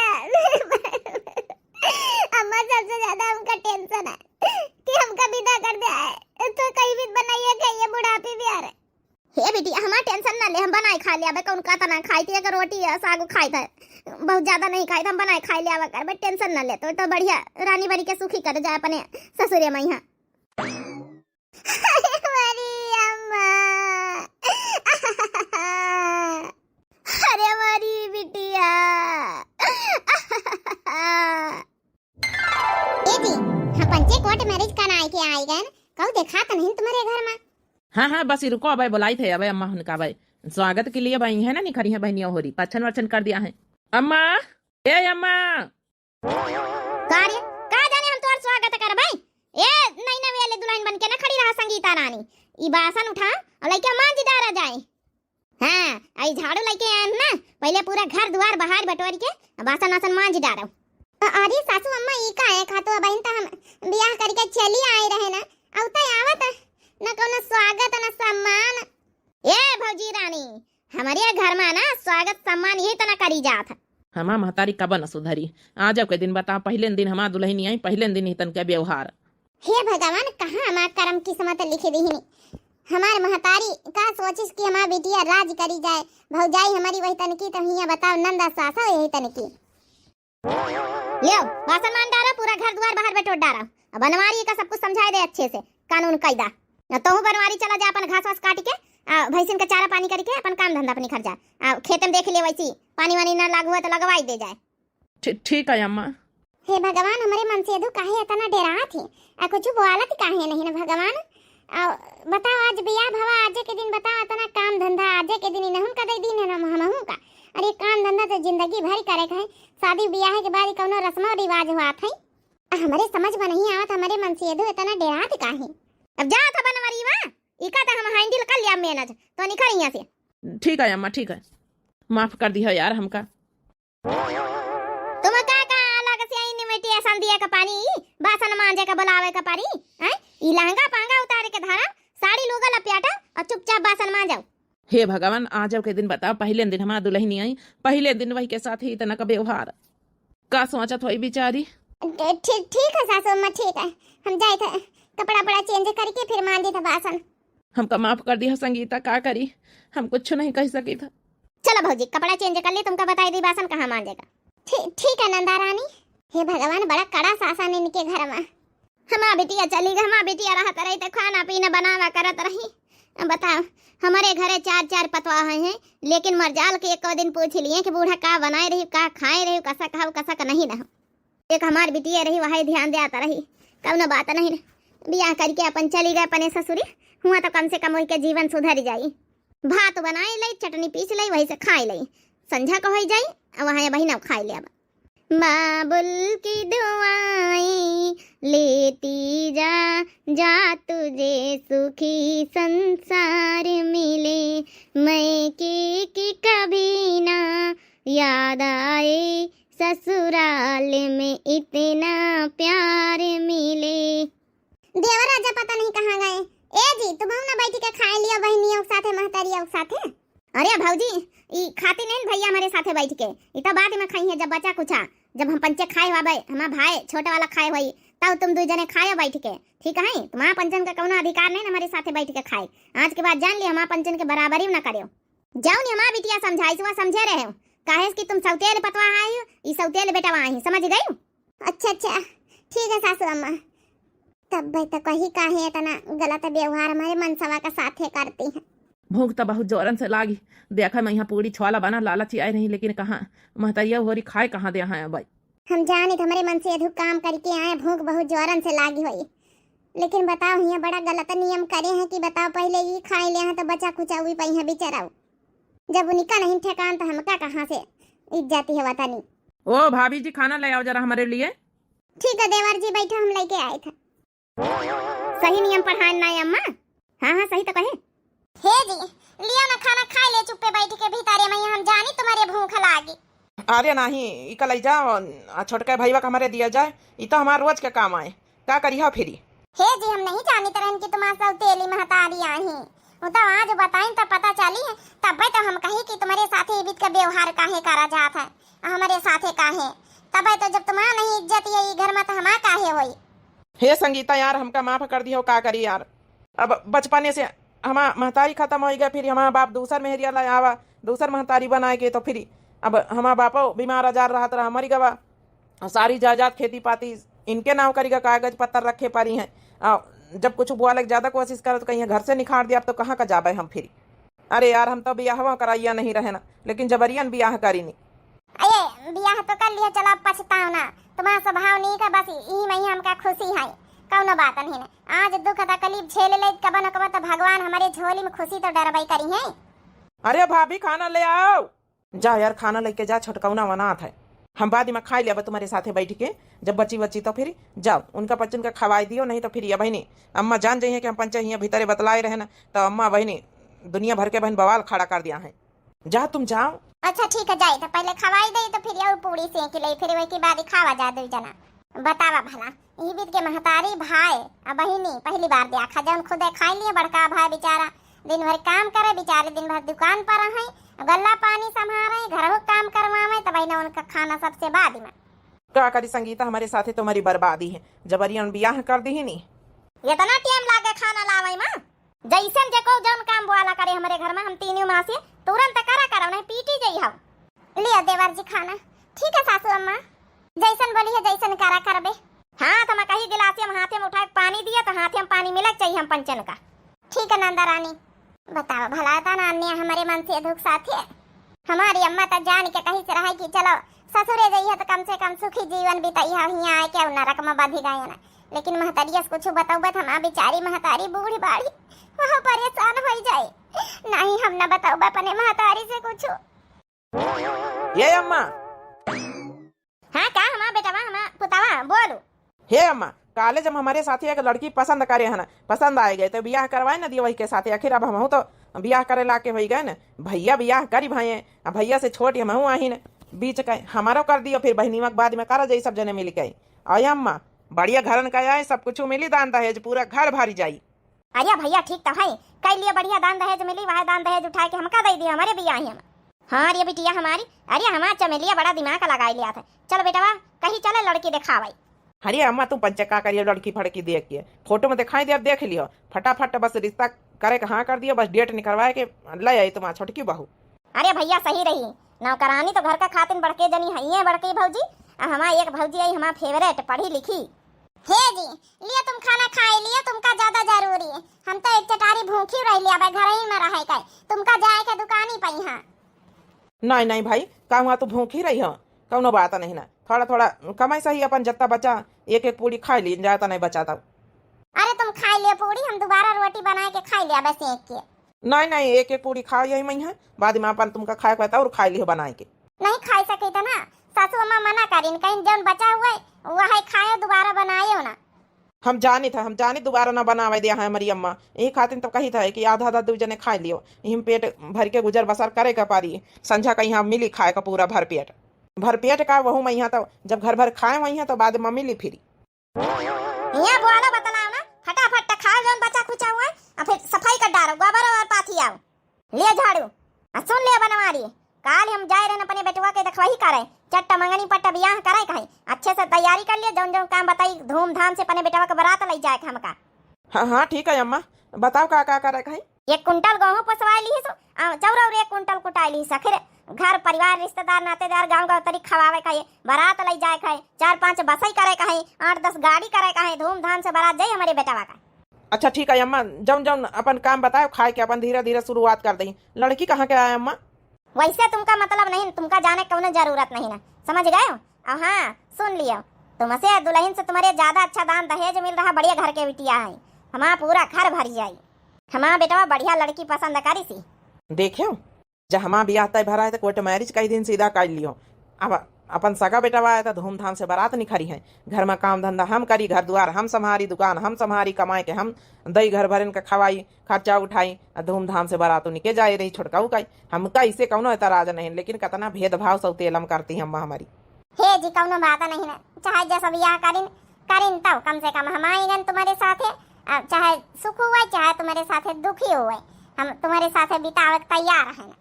अम्मा, सबसे ज्यादा हमका टेंशन है कि हमका विदा कर दे आए, तो कहीं भी बनाइए खाइए बुढ़ापे भी आ रहे। हे बिटिया, हमार टेंशन ना ले, हम बनाए खा ले आबे, कौन का तना खाई थी, एक रोटी या सागो खाई था, बहुत ज्यादा नहीं खाई था, हम बनाए खा ले आवा करबे, टेंशन ना ले, तो, तो बढ़िया रानी बनी के सुखी कर जाए अपने ससुरे में यहाँ। अरे मोरी अम्मा। अरे मोरी बिटिया। ए जी, हम पंचे कोर्ट मैरिज कराए के आए गए, कहू देखा तो नहीं तुम्हारे घर में? हाँ, हाँ, बस रुको, अबे बुलाई थे, अबे अम्मा हुनका, अबे स्वागत के लिए भाई है ना, निखरी है बहनिया होरी, पच्छन वच्छन कर दिया है। अम्मा, ए अम्मा। का रे, का जाने हम तोर स्वागत करबै? ए, नैना वाले दुल्हन बन के ना खड़ी रहा संगीता रानी। ई बासन उठा और लइके मांज डारा जाए। हाँ, आई झाड़ू लइके आए ना, पहले पूरा घर दुआर बहार बटोर के बासन वासन मांज डारो। अ-, अरे सासू अम्मा, ई का है खातो? बहिन, त हम बियाह करके चली आए रहे ना, अउ त आवत न कौनो स्वागत न सम्मान। ए भौजी रानी, हमरे घर में ना स्वागत सम्मान यही तना करी जात है। हमार महतारी कब न सुधरी। आज के दिन बता, पहले दिन हमार दुल्हनी आई, पहले दिन ही तनके व्यवहार। हे भगवान, कहाँ हमार करम किस्मत लिख दिहिनी। हमार महतारी का सोचिस कि हमार बिटिया राज करी जाए। भौजाई हमारी वही तनकी, तो हियाँ बताओ नंदा सासा यही तनकी। लियो, बासन मान डारा, पूरा घर दुआर बाहर बटोर डारा। अब बनवारी का सब कुछ समझाए दे अच्छे से, कानून कायदा। न तोहू बनवारी चला जा, अपन घास वास काट के, आ, भैंसिन का चारा पानी करके अपन काम धंधा अपनी खर्चा, आ, खेत में देख ले वैसी, पानी वानी ना लागू है तो लगवाई दे जाए। ठी-, ठीक है अम्मा। हे भगवान, हमरे मनसेधु काहे इतना डेरात ही? आ कुछ बोलत काहे नहीं न भगवान? आ बताओ, आज बियाह भवा, आजे के दिन बताओ, इतना काम धंधा आजे के दिन इनहुन का दे दीन है, हम, हमहू का। अरे काम धंधा तो जिंदगी भर करे के है, शादी बियाह के बाद कौनो रस्मो रिवाज हुआ था। आ हमरे समझ में नहीं आवत, हमरे मनसेधु इतना डेरात काहे? अब जा था बनवारी वा, इका तो हम handle कर लिया manage, तो निकल यहाँ से। ठीक है अम्मा, ठीक है, माफ कर दिया यार हमका। तुम का, का अलग से invitation दिए का पारी, बासन मांजे का बुलावे का पारी, हैं? ई लहंगा पहंगा उतार के धरा, साड़ी लुगा लपियाटा और चुपचाप बासन मांजो। हे भगवान, आज के दिन बताओ, पहले दिन हमार दुल्हनी आई, पहले दिन वही के साथ ही इतना का व्यवहार। का सोचत होई बिचारी? ठीक, ठीक है सासू अम्मा, ठीक है, हम जाए थे कपड़ा वपड़ा change करके फिर मांजे थे बासन। हमका माफ कर दिया संगीता, का करी, हम कुछ नहीं कह सकी था। चलो भौजी, कपड़ा change कर ले, तुमका बताई दी बासन कहाँ मांजे का। ठी-, ठीक है नंदा रानी। हे भगवान, बड़ा कड़ा सासन इनके घर में। हमार बिटिया चली गई, हमार बिटिया रहत रही तो खाना पीना बनावा करत रही। अब बताओ, हमारे घरे चार चार पतवाह हैं, लेकिन मरजाल के एको दिन पूछ लिए कि बूढ़ा का बनाए रही, का खाए रही, कसा खाओ, कसा का नहीं रहो। एक हमार बिटिया रही, वही ध्यान देत रही, कौनो बात नहीं। बियाह करके अपन चली गए अपने ससुरी, हुआ तो कम से कम वही के जीवन सुधर जाई। भात बनाए लई, चटनी पीस लई, वही से खाए लई, संझा को होई जाई, वहाँ बहिना खाए ले अब। बाबुल की दुआएं लेती जा, जा तुझे सुखी संसार मिले, मैके की कभी ना याद आए, ससुराल में इतना प्यार मिले। देवर राजा पता नहीं कहाँ गए। ए जी, तुम ना बैठ के खाए लियो बहनियों के साथे, महतारियों के साथे। अरे भौजी, ई खाती नहीं भैया हमारे साथे बैठ के, ई तो बाद में खाई है जब बचा कुछा, जब हम पंचे खाए हुआ भाई, हमार भाई छोटे वाला खाए हुई, तब तुम दू जने खाए बैठ के, ठीक है? तुम्हारा पंचन का कौनो अधिकार नहीं हमारे साथे बैठ के खाए। आज के बाद जान लियो, हमारा पंचन के बराबरी ना करियो। जौन हमार बिटिया समझाइस, वह समझे रहे हो, काहे कि तुम सौतेल पतवा आई हो, ई सौतेल बेटवा आई, समझ गई? अच्छा, अच्छा, ठीक है सासू अम्मा। तब भाई तो कही काहे इतना गलत व्यवहार हमारे मनसवा का साथे करती हैं। भूख तो बहुत जोरन से लागी, देखा मैं यहाँ पूरी छोला बना लालची आई रही, लेकिन कहाँ महतरिया होरी खाए कहाँ दे हैं भाई। हम जानित हमरे मनसेधु काम करके आए, भूख बहुत जोरन से लागी होई। लेकिन बताओ, हियाँ बड़ा गलत नियम करे हैं कि बताओ, पहले ई खाए ले हैं तो बचा खुचा उई पई हैं बेचारा। जब उनका नहीं ठेकान तो हमका कहाँ से इज्जती है वतनी। ओ भाभी जी, खाना ले आओ जरा हमारे लिए। ठीक है देवर जी, बैठो, हम लेके आए थे। सही नियम पढ़ान ना है अम्मा। हाँ, हाँ, सही तो कहे। हे जी, लियो ना खाना खाए ले चुप्पे बैठ के भीतरे में, हम जानी तुम्हारे भूख लागी। अरे नाही, इका लई जाओ, आ छोटका भईवा का हमरे दिया जाए, ई तो हमार रोज के काम आए। का करी हो फिरी? हे जी, हम नहीं जानित रहन कि तुम्हार सौतेली महतारी आही। वो तो आज बताइन तब पता चली है, तब्बे तो हम कही कि तुम्हारे साथे ई बीत का व्यवहार काहे करा जात है, आ हमरे साथे काहे? तब्बे तो जब तुम्हार नहीं इज्जत है ई घर में तो हमार काहे होई? हे संगीता यार, हमका माफ कर दियो, का करी यार। अब बचपने से हमार महतारी खत्म होई गए, फिर हमार बाप दूसर मेहरिया ला आवा, दूसर महतारी बनाए के, तो फिर अब हमार बापो बीमार आजार रहत रहा, मरी गवा। और सारी जायदाद खेती पाती इनके नाव करी का कागज पत्तर रखे परी हैं। आ, जब कुछ बोले के ज्यादा कोशिश करत तो कहीं घर से निखार दिया, अब तो कहाँ का जाबे हम फिर। अरे यार, हम तो बियाहवा कराइया नहीं रहे ना, लेकिन जबरियन बियाह करीनी। अये, बियाह तो कर लिया, चलो अब पछताओ ना। तुम्हारा स्वभाव नीक है, बस यही में ही हमका खुशी है, कौनो बात नहीं ना। आज दुख तकलीफ झेल ले, कबो न कबो तो भगवान हमारे झोली में खुशी तो डरबई करी है। अरे भाभी, खाना ले आओ। जा यार, खाना लेके जा, छोटकौना वनात है। हम बाद में खाई लेबे तुम्हरे साथे बैठ के, जब बची बची तो फिर जाओ उनका बच्चन का खवाई दियो, नहीं तो फिर ये बहिनी अम्मा जान जाइए कि हम पंचे हियाँ भीतरे बतलाए रहे ना, तो अम्मा बहिनी दुनिया भर के बहिन बवाल खड़ा कर दिया है। जा तुम जाओ। अच्छा ठीक है, जाई तो पहले खवाई दे तो फिर ये पूड़ी सेंक ले, फिर वही के बाद ही खावा जा दो जना। बतावा भला, ई बीत के महतारी भाई आ बहिनी पहली बार देखा, जौन खुदे खाई लिए, बड़का भाई बेचारा दिन भर काम करे, बेचारे दिन भर दुकान पर रहे, गल्ला पानी संभारे, घरहु काम करवावे, तब बहिना उनका खाना सबसे बाद में। का करी संगीता, हमरे साथे तुम्हरी बर्बादी है, जबरियन बियाह कर दी ही नी। इतना टाइम लागे खाना लावे में? जैसन जेको जौन काम बोला करे हमरे घर में, हम तीनों माँ से तुरंत करा करब, नहीं पीटी जइहौ। लियो देवर जी खाना। ठीक है सासू अम्मा, जैसन बोली है जैसन करा करबे। हाँ, तो मैं कही गिलासिया में हाथे में उठा के पानी दिया, तो हाथे में पानी मिलक चाहिए हम पंचन का। ठीक है नंदा रानी। बताओ भला, तना अन्य हमरे मन से दुख साथे। हमारी अम्मा तो जान के कही से रहे कि चलो ससुरे जइहे तो कम से कम सुखी जीवन बितइहे, हियाँ आए के नरक में बधी गए ना। लेकिन महतरिया से कुछ बतौबे तो हमार बेचारी महतारी बूढ़ी बाड़ी, वह परेशान हो जाए। नहीं, हम न बतौबे अपने महतारी से कुछ। ये अम्मा। हाँ, का हमार बेटवा, हमार पुतवा, बोलू। हे अम्मा, काले जब हमरे साथे एक लड़की पसंद करे हन, पसंद आए गए, तो बियाह करवाए न दियो वही के साथे। आखिर अब हमहू तो बियाह करे लाके होई गए न। भैया बियाह करी भाई, अब भैया से छोट हमहू आही न, बीच के हमारो कर दियो, फिर बहिनीवा के बाद में करा जाई सब जने मिल के। अय अम्मा, बढ़िया घरन का आए, सब कुछ मिली, दान दहेज पूरा घर भरी जाई। अरे भैया, ठीक तो है, कई लिए बढ़िया दान दहेज मिली, वह दान दहेज उठा के हमका दे दिया हमारे बियाह में। हाँ रे बिटिया हमारी, अरे हमार चमेलिया बड़ा दिमाग लगाई लिया था। चल बेटवा, कहीं चले लड़की देखावे। अरे अम्मा, तू पंचे का करियो लड़की फड़की देख के? फोटो में दिखाई दे, अब देख लियो फटाफट, बस रिश्ता करे के हाँ कर दियो, बस डेट निकलवाए के ले आई तुम्हार छोटकी बहू। अरे भैया सही रही, नौकरानी तो घर का खातिन बड़के जनी हइये बड़की भौजी, आ हमार एक भौजी आई हमार फेवरेट पढ़ी लिखी। हे जी, लियो तुम खाना खाए लियो, तुमका ज्यादा जरूरी है। हम तो एक चटारी भूखी रह लिया भाई, घर ही में रहे का, तुमका जाए के दुकानी पई हाँ। नहीं नहीं भाई, कहूँ तू भूखी रही हो, कौनो बात नहीं ना, थोड़ा थोड़ा कमाई सही अपन जत्ता बचा, एक एक पूड़ी खाई ली, ज्यादा नहीं बचा तब। अरे तुम खाई लियो पूड़ी, हम दोबारा रोटी बनाए के खाई लिया बस एक के। नहीं नहीं, एक एक पूड़ी खाओ यही में है, बाद में अपन तुमका खाए के होता और खाई लियो बनाए के। नहीं खाई सके तो ना, सासू अम्मा मना करिन, कहीं जौन बचा हुआ है वह खाए, दोबारा बनाए हो ना। हम जानी था, हम जानी दोबारा ना बनावे दिया है हमारी अम्मा, यही खातिर तो कही था कि आधा आधा दो जने खाई लियो, यही में पेट भर के गुजर बसर करे का पारी, संझा का यहाँ मिली खाए का पूरा भर पेट। भर पेट का वहू में यहाँ तो जब घर भर खाए वही है तो बाद में मिली फिरी। यहाँ बोलो बतलाओ ना, फटाफट खाओ जौन बचा खुचा हुआ है, और फिर सफाई कर डालो, गोबर और पाथी आओ, ले झाड़ू, और सुन ले बनवारी, काल हम जाए रहन अपने बेटवा के देखवाही करे, चट्ट मंगनी पट्ट बियाह करे कहे, अच्छे से तैयारी कर लिए, जौन जौन काम बताई धूमधाम से अपने बेटवा के बारात ले जाए के हमका। हाँ हाँ ठीक है अम्मा, बताओ का का करे कहे। एक कुंटल गेहूं पोसवाए लिहिस, आ, चौरा और एक कुंटल कुटाए लिहिस। आखिर घर परिवार, रिश्तेदार, नातेदार, गांव गांव तरी खवावे का है, बारात लई जाए का है, चार पांच बसई करे का है, आठ दस गाड़ी करे का है, धूमधाम से बारात जाई हमरे बेटवा का। अच्छा ठीक है अम्मा, जौन जौन अपन काम बताओ, खाए के अपन धीरे धीरे शुरुआत कर दई। लड़की कहाँ के आए अम्मा? वैसे तुमका मतलब नहीं, तुमका जाने कौनो जरूरत नहीं ना, समझ गए हो? और हाँ, सुन लियो, तुमसे दुल्हन से तुम्हारे ज्यादा अच्छा दान दहेज मिल रहा, बढ़िया घर के बिटिया है, हमारा पूरा घर भर जाई। हमारा बेटवा बढ़िया लड़की पसंद करी सी। देखियो, जब हमारा ब्याह तय भरा है तो कोर्ट मैरिज कई दिन सीधा कर लियो। अब अपन सगा बेटवा है तो धूमधाम से बारात निखरी है, घर में काम धंधा हम करी, घर द्वार हम संभारी, दुकान हम संभारी, कमाए के हम दई, घर भरन के खवाई, खर्चा उठाई, आ धूमधाम से बारात निके जाए रही छोटकाऊ का। हमका इसे कौनो एतराज नहीं, लेकिन कतना भेदभाव सौतेलम करती हम हमारी। हे जी, कौनो बात नहीं ना, चाहे जैसा बियाह करिन, करिन तब कम से कम हम आएंगन तुम्हारे साथे, आ, चाहे सुख हुए, चाहे तुम्हारे साथे दुखी हुए, हम तुम्हारे साथे बितावे के तैयार है ना।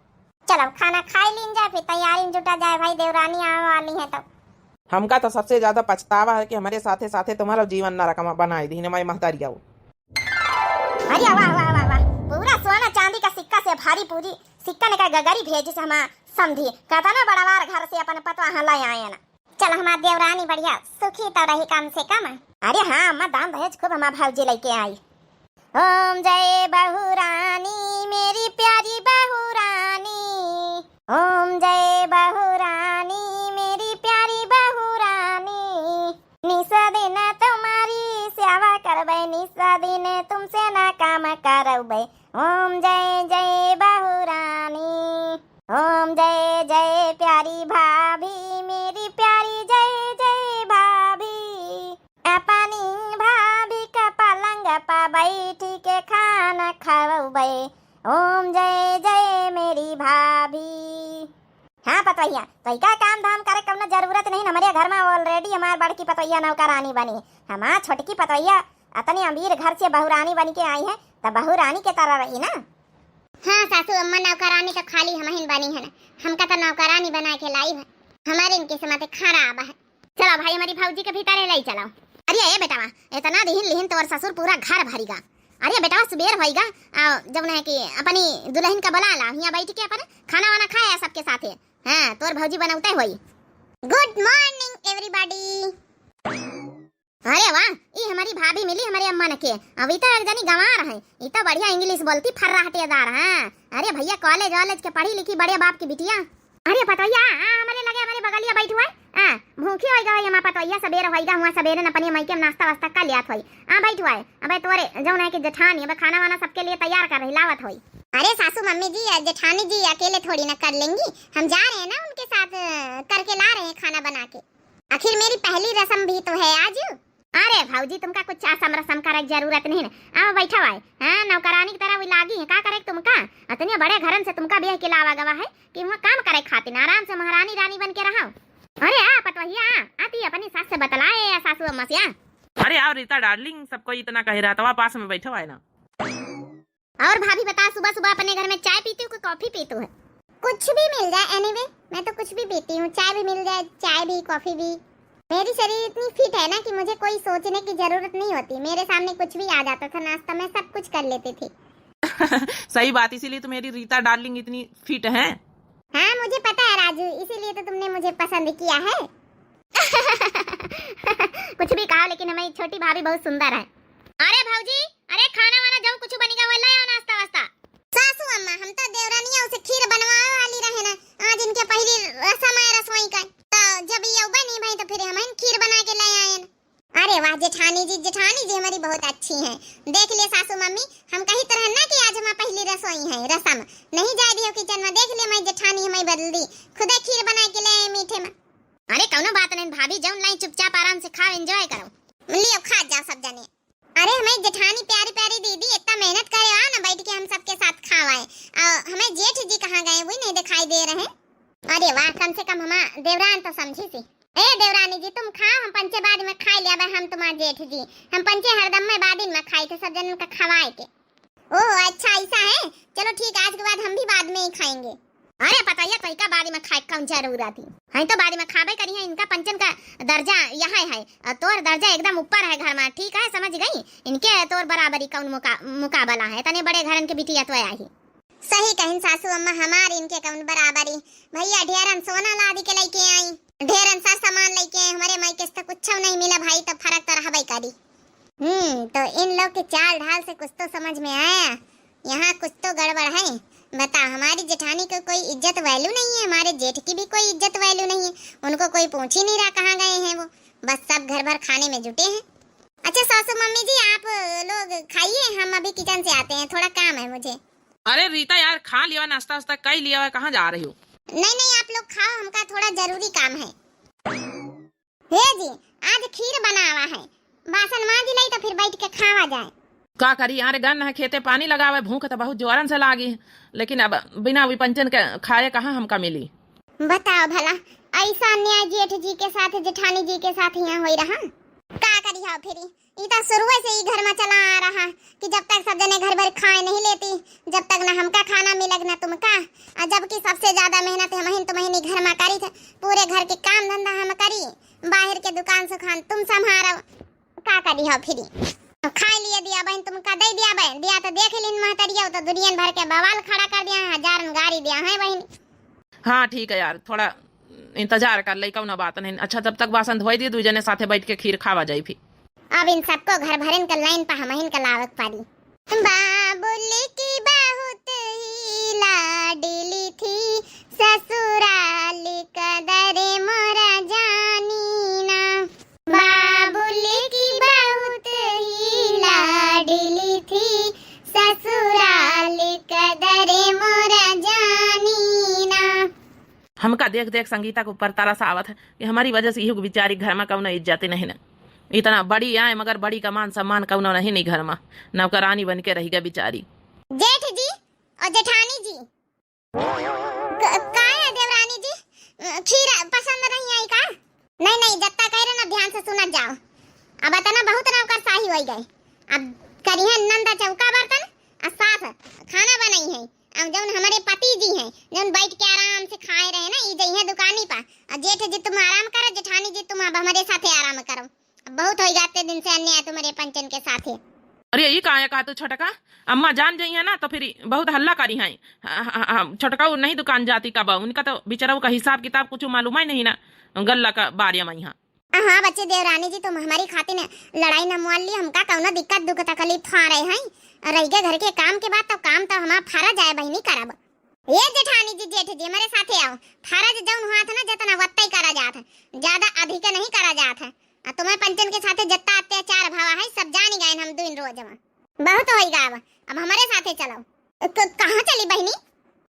चलो खाना खाई लीन जाए, फिर तैयारी में जुटा जाए भाई, देवरानी आवे वाली है तब। हमका तो सबसे ज्यादा पछतावा है कि हमारे साथे साथे तुम्हारा जीवन नरक में बनाई दी हमारी महतारी आओ। अरे वाह, वाह, वाह, वाह। पूरा सोना चांदी का सिक्का से भारी पूरी सिक्का ने का गगरी भेजी से हमार समधी। कहता ना बड़वार घर से अपन पतवा हाँ लाई आए ना। चल हमार देवरानी बढ़िया सुखी तो रही कम से कम। अरे हाँ अम्मा, दान दहेज खूब हमार भौजी लेके आई। ओम जय बहुरानी मेरी प्यारी बहुरानी, ओम जय बहुरानी मेरी प्यारी बहुरानी। निस दिन तुम्हारी सेवा करबै, निस दिन तुमसे ना काम करबै। ओम जय जय बहुरानी, ओम जय जय प्यारी भाभी मेरी प्यारी न खवउबे। ओम जय जय मेरी भाभी। हाँ पतोहिया, तोहिका काम धाम करे कउनो जरूरत नहीं। हमरे घर मा already हमार बड़की पतोहिया नौकरानी बनी। हमार छोटकी पतोहिया अतनी अमीर घर से बहुरानी बन के आई है, त बहुरानी के तरह रही ना। हाँ सासू अम्मा, नौकरानी तो खाली हमहिन बनी है ना, हमका तो नौकरानी बना के लाई है। हमारे इनकी किस्मत खराब है। चलो भाई, हमारी भौजी के भीतर ले चलो। अरे ए बेटवा, इतना दिहिन लिहिन तोर ससुर पूरा घर भरिगा। अरे बेटवा, सुबेर होइगा, आ, जब ना है कि अपनी दुल्हन का बुला ला, यहाँ बैठ के अपन खाना वाना खाया सबके साथे। हाँ, तोर भौजी बनौते होई। Good morning everybody। अरे वाह, ई हमारी भाभी मिली हमारे अम्मा न के। अब ई तो एक जनी गंवार है, ई तो बढ़िया English बोलती फर्राटेदार। हाँ, अरे भैया, college वॉलेज के पढ़ी लिखी बड़े बाप की बिटिया। अरे पतोहिया, आ, हमारे लगे हमारे बगलिया बैठ हुआ है। आ, भूखी होइगा है हमार पतोहिया, सबेर होइगा हुआ, सबेरे न अपनी माई के नाश्ता वास्ता कर लियात होई। आ, बैठ हुआ है। अबे तोरे जौन है कि जेठानी, अबे खाना वाना सबके लिए तैयार कर रही, लावत होई। अरे सासू मम्मी जी या जेठानी जी अकेले थोड़ी ना कर लेंगी, हम जा रहे हैं ना उनके साथ, अ, करके ला रहे हैं खाना बना के। आखिर मेरी पहली रस्म भी तो है आज। अरे भौजी, तुमका कुछ आसम रसम करे के जरूरत नहीं है। आओ बैठा हुआ है। हाँ, नौकरानी की तरह वो लागी है, का करे तुमका? इतने बड़े घरन से तुमका ब्याह के लावा गवा है कि वहाँ काम करे खातिर, आराम से महारानी रानी बन के रहो। अरे आ पतोहिया, आ, आती अपनी सास से बतलाए या सासू अम्मा से आ। अरे आओ रीता darling, सब कोई इतना कहे रहा, तवा पास में बैठा हुआ है ना। और भाभी बता, सुबह सुबह अपने घर में चाय पीती हो कि कॉफी पीती हो? कुछ भी मिल जाए, anyway, मैं तो कुछ भी पीती हूँ, चाय भी मिल जाए, चाय भी, कॉफी भी। मेरी शरीर इतनी fit है ना कि मुझे कोई सोचने की जरूरत नहीं होती, मेरे सामने कुछ भी आ जाता था नाश्ता, मैं सब कुछ कर लेती थी। सही बात, इसीलिए तो मेरी रीता darling इतनी fit है। हाँ, मुझे पता है राजू, इसीलिए तो तुमने मुझे पसंद किया है। कुछ भी कहो, लेकिन हमारी छोटी भाभी बहुत सुंदर है। अरे भौजी, अरे खाना वाना जौन कुछ बनेगा वो ले आओ, नाश्ता वास्ता। सासू अम्मा, हम तो देवरानिया उसे खीर बनवावे वाली रहे ना, आज इनके पहली रसम है रसोई का, तो जब ये बनी भाई तो फिर हम खीर बना के ले आए ना। अरे वाह जेठानी जी, जेठानी जी हमारी बहुत अच्छी हैं। देख लिए सासू मम्मी, हम कही तरह ना कि आज हमारी पहली रसोई है रसम, नहीं जाए दियो kitchen में, देख लिए हमारी जेठानी हमारी बदली, खुदे खीर बना के ले आए मीठे में। अरे कौनो बात नहीं भाभी, जौन लाई चुपचाप आराम से खाओ, enjoy करो। लियो खा जाओ सब जने। अरे हमारी जेठानी प्यारी प्यारी दीदी इतना मेहनत करे आ ना बैठ के हम सबके साथ खावाए। आ, हमारे जेठ जी कहाँ गए, वही नहीं दिखाई दे रहे। अरे वाह, कम से कम हमार देवरान तो समझी सी। ए देवरानी जी, तुम खाओ, हम पंचे बाद में खाई लिया, हम तुम्हार जेठ जी, हम पंचे हरदम में बाद में खाई थे सब जन का खवाए के। ओह अच्छा, ऐसा है, चलो ठीक, आज के बाद हम भी बाद में ही खाएंगे। अरे पतोहिया, तोहिका बाद में खाए कौन जरूरत है, हम तो बाद में खाबे करी है। इनका पंचन का दर्जा यहाँ है और तोर दर्जा एकदम ऊपर है घर में, ठीक है, समझ गई? इनके तोर बराबरी कौन मुका-, मुकाबला है, इतने बड़े घरन के बिटिया तो आई। सही कहिन सासू अम्मा, हमार इनके कौन बराबरी। भैया ढेरन सोना लादी के लेके आई, ढेरन सर सामान लेके आई, हमारे माई के तो कुछ नहीं मिला भाई, तो फर्क तो रहबे करी। हम्म, तो इन लोग के चाल ढाल से कुछ तो समझ में आया, यहाँ कुछ तो गड़बड़ है। बता, हमारी जेठानी को कोई इज्जत value नहीं है, हमारे जेठ की भी कोई इज्जत value नहीं है, उनको कोई पूछ ही नहीं रहा कहाँ गए हैं वो, बस सब घर भर खाने में जुटे हैं। अच्छा सासू मम्मी जी, आप लोग खाइए, हम अभी kitchen से आते हैं, थोड़ा काम है मुझे। अरे रीता यार, खा लिया, नाश्ता वास्ता कर लिया, कहाँ जा रही हो? नहीं नहीं, आप लोग खाओ, हमका थोड़ा जरूरी काम है। हे जी, आज खीर बनावा है, बासन मांज लई तो फिर बैठ के खावा जाए। का करी यार, गन है खेते पानी लगावे, भूख तो बहुत जोरन से लागी है, लेकिन अब बिना विपंचन के खाए कहाँ हमका मिली। बताओ भला, ऐसा अन्याय जेठ जी के साथ, जेठानी जी के साथ यहाँ होई रहा? का करी हो फिर, ई तो शुरुए से ई घर में चला आ रहा कि जब तक सब जने घर भर खाए नहीं लेती, जब तक ना हमका खाना मिलग ना तुमका। आ जबकि सबसे ज्यादा मेहनत हमहिन तुमहिन ई घर में करी थे, पूरे घर के काम धंधा हम करी, बाहर के दुकान सुखान तुम संभारो। का करी हो फिर, खाए लिए दिया बहन, तुमका दे दिया बहन, दिया तो देख लिन महतरिया, तो दुनियन भर के बवाल खड़ा कर दिया है, हजारन गारी दिया है बहन। हाँ ठीक है यार, थोड़ा इंतजार कर ले, कौनो बात नहीं। अच्छा, तब तक बासन धोई दी, दुई जने साथे बैठ के खीर खावा जाई फिर। अब इन सबको घर भरन का लाइन पर हमहिन का लावक पारी। बाबुल की बहुत ही लाडली थी, ससुराल कदर मोरा जानी ना। बाबुल की बहुत ही लाडली थी, ससुराल कदर मोरा जानी ना। हमका देख देख संगीता के ऊपर तरस आवत है कि हमारी वजह से इहू बेचारी घर में कौनो इज्जत नहीं ना। इतना बड़ी आए, मगर बड़ी का मान सम्मान कउनो नहीं नी घर मा। नौकरानी बन के रहि गए बिचारी। जेठ जी और जेठानी जी, क-, का है देवरानी जी? अ, खीर पसंद नहीं आई का? नहीं, नहीं, जत्ता कह रहे ना, ध्यान से सुनत जाओ। अब इतना बहुत नौकरशाही होई गए। अब करिहैं नंदा चौका बर्तन, आ सास खाना बनइहैं। अब जौन हमरे पति जी हैं, जौन बैठ के आराम से खाए रहे ना, ई जइहैं दुकानी पा। आ जेठ जी तुम आराम करो, जेठानी जी तुम अब हमरे साथे आराम करो। अब बहुत होई गए अत्ते दिन से अन्याय तुम्हरे पंचन के साथे। अरे, ई का है, का तू छोटका? अम्मा जान जइहैं ना, तो फिर बहुत हल्ला करिहैं। ह-, ह-, ह-, छोटका उ नहीं दुकान जाती कब, उनका तो बिचरऊ का हिसाब किताब कुछ मालूम ही नहीं ना, गल्ला का बारे मा यहाँ। हाँ बच्चे देवरानी जी, तुम हमारी खातिर लड़ाई न मुआल ली, हमका कउनो दिक्कत दुख तकलीफ आ रहे हैं, रह गए घर के काम के बाद, तो काम तो हमार फर्ज आए बहिनी करब। ये जेठानी जी, जेठ जी, हमारे साथे आओ। फर्ज जौन हुआ था ना, जितना वत्ता ही करा जात है, ज्यादा अधिक नहीं करा जात है। आ तुम्हें पंचन के साथे जितना अत्याचार भावा है, सब जानी गए हम दुइन रोज में। बहुत होई गाव, अब हमारे साथे चलो। क-, कहाँ चली बहिनी?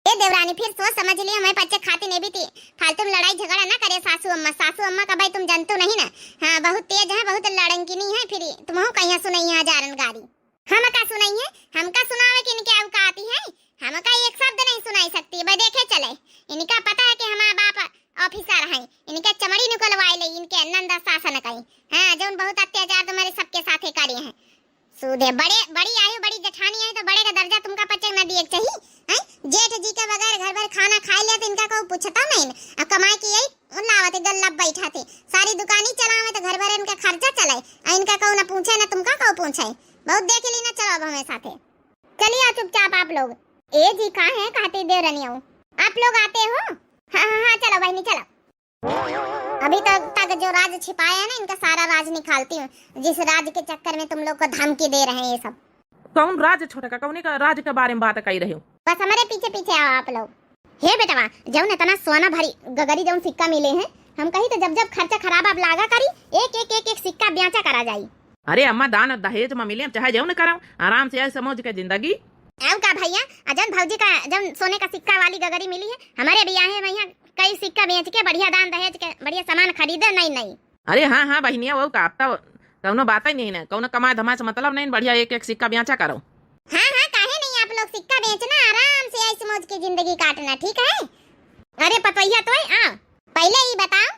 ए देवरानी, फिर सोच समझ ली, हमें पच्चे खाती नहीं बीती, फालतू में लड़ाई झगड़ा ना करे सासू अम्मा। सासू अम्मा का भाई तुम जानतो नहीं ना, हाँ, बहुत तेज है, बहुत लड़ंकिनी है, फिर तुमहू कहिया सुनइहैं हजारन गारी। हम का सुनइहैं? हमका सुनावे के इनके औकात ही है? हमका एक शब्द नहीं सुनाई सकती, भाई देखे चले। इनका पता है कि हमारा बाप ऑफिसर है, इनके चमड़ी निकलवाए ले, इनके नंदा सासन कई। हाँ, जौन बहुत अत्याचार तुम्हारे सबके साथे करे हैं। सूधे बड़े, बड़ी आयु, बड़ी जेठानी आई तो बड़े का दर्जा तुमका पच्चे न दिए के चाहिए, हैं? जेठ जी के बगैर घर भर खाना खाए लिया तो इनका कोई पूछता नहीं। अब कमाए की यही उन लावत है, गल्ला बैठा थे, सारी दुकानी चलावे तो घर भर इनका खर्चा चलाए, और इनका कोई ना पूछे ना तुमका कोई पूछे। बहुत देख ली ना, चलो अब हमें साथे। चलिए आओ चुपचाप आप लोग। ए जी, का है कहते देवरनिया, आप लोग आते हो? हाँ, हाँ, हाँ, चलो बहिनी, चलो। अभी तक, तक जो राज छिपाए है ना, इनका सारा राज निकालती हूँ, जिस राज के चक्कर में तुम लोग को धमकी दे रहे हैं ये सब। कौन राज छोटका, कौने का राज के बारे में बात कही रहे हो? बस हमारे पीछे पीछे आओ आप लोग। हे बेटवा, जौन इतना सोना भरी गगरी जौन सिक्का मिले हैं, हम कही तो जब जब खर्चा खराब आप लागा करी, एक एक एक एक सिक्का ब्याचा करा जाई। अरे अम्मा, दान और दहेज में मिले, चाहे जौन कराओ, आराम से आए समझ के जिंदगी। आऊ का भैया, अजन भौजी का जौन सोने का सिक्का वाली गगरी मिली है, हमारे बियाहे में यहाँ कई सिक्का बेच के बढ़िया दान दहेज के बढ़िया सामान खरीदे, नहीं, नहीं। अरे हाँ, हाँ बहिनिया, वो का, अब तो कौनो बात ही नहीं ना, कौनो कमाए धमाए से मतलब नहीं, बढ़िया एक एक सिक्का बेचा करो। हाँ, हाँ, काहे नहीं, आप लोग सिक्का बेचना, आराम से ऐश मौज की जिंदगी काटना, ठीक है? अरे पतोहिया, तो आ, पहले ही बताओ,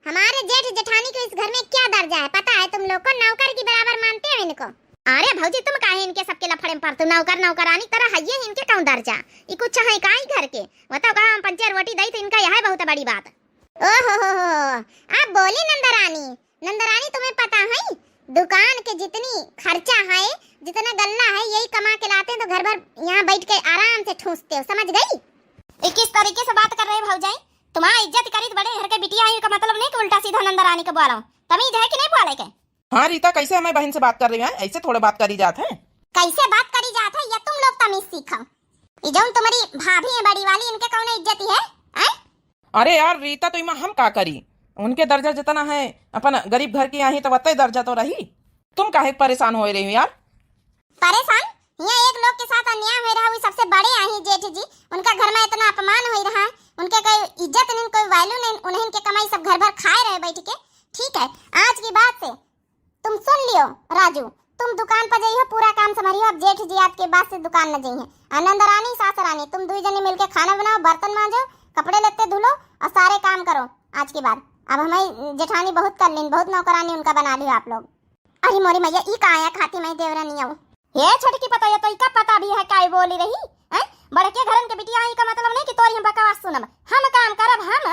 हमारे जेठ जेठानी को इस घर में क्या दर्जा है, पता है तुम लोग को? नौकर की बराबर मानते हो इनको? अरे भौजी, तुम काहे इनके सबके लफड़े में पड़ते हो? नौकर नौकरानी तरह है ये, इनके कौन दर्जा? ये कुछ है का ही घर के? बताओ, कहाँ हम पंचे रोटी दई तो इनका यह है बहुत बड़ी बात। ओहो हो हो, आप बोली नंदरानी। नंदरानी, तुम्हें पता है, दुकान के जितनी खर्चा है, जितना गल्ला है, यही कमा के लाते हैं, तो घर भर यहाँ बैठ के आराम से ठूंसते हो, समझ गई? ये किस तरीके से बात कर रहे हो भौजाई? तुम्हारा इज्जत करी तो बड़े घर के बिटिया है, का मतलब नहीं कि उल्टा सीधा नंदरानी के बोलो। तमीज है कि नहीं बोले के? हाँ रीता, कैसे हमें बहन से बात कर रही है? ऐसे थोड़े बात करी जात है। कैसे बात करी जात है, ये तुम लोग तमीज सीखो। ये जौन तुम्हारी भाभी है बड़ी वाली, इनके कौन इज्जत है, हैं? अरे यार रीता, तो इमा हम का करी? उनके दर्जा जितना है, अपन गरीब घर की आई तो वत्ते दर्जा तो रही। तुम काहे परेशान हो रही हो यार? परेशान? यहाँ एक लोग के साथ अन्याय हो रहा, वो सबसे बड़े आई जेठ जी, उनका घर में इतना अपमान हो रहा है, उनके कोई इज्जत नहीं, कोई वैल्यू नहीं, उन्हें इनके कमाई सब घर भर खाए रहे बैठ के। ठीक है, आज की बात से तुम सुन लियो राजू, तुम दुकान पर जाइयो, पूरा काम संभालियो। अब जेठ जी आज के बाद से दुकान न जाइए। आ नंदरानी, सास रानी, तुम दुई जने मिलके खाना बनाओ, बर्तन मांजो, कपड़े लत्ते धुलो और सारे काम करो आज के बाद। अब हमारी जेठानी बहुत कर लेन, बहुत नौकरानी उनका बना लियो आप लोग। अरे मोरी मैया, ई का आया खाती मैं देवरानी आऊ। हे छोटकी पता, ये तो इका पता भी है काई बोली रही, हैं? बड़के घरन के बिटिया आई का मतलब नहीं कि तोरी हम बकवास सुनब। हम काम करब, हम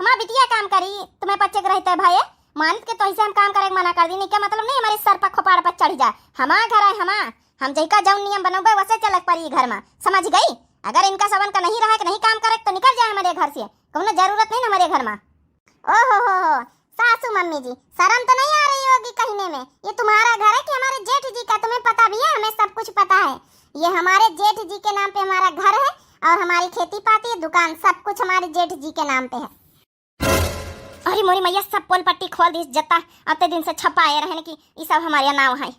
हमार बिटिया काम करी, तुम्हें पच्चे के रहते भये, मानित के तोहिसे हम काम करे के मना कर दी, नहीं क्या मतलब नहीं हमारे सर पर खोपाड़ पर चढ़ जाए। हमार घर है, हमार, हम जैका जौन नियम बनौबे वैसे चलक पड़ी ई घर में, समझ गई? अगर इनका सबन का नहीं रहे कि नहीं काम करे तो निकल जाए हमारे घर से, कौनो जरूरत नहीं हमारे घर में। ओ हो हो हो, सासू मम्मी जी, शर्म तो नहीं आ रही होगी कहने में? ये तुम्हारा घर है कि हमारे जेठ जी का? तुम्हें पता भी है, हमें सब कुछ पता है। ये हमारे जेठ जी के नाम पे हमारा घर है और हमारी खेती पाती, दुकान, सब कुछ हमारे जेठ जी के नाम पे है। अरे मोरी मैया, सब पोल पट्टी खोल दी, जत्ता अत्ते दिन से छपाए रहन कि ई सब हमारे नाव है।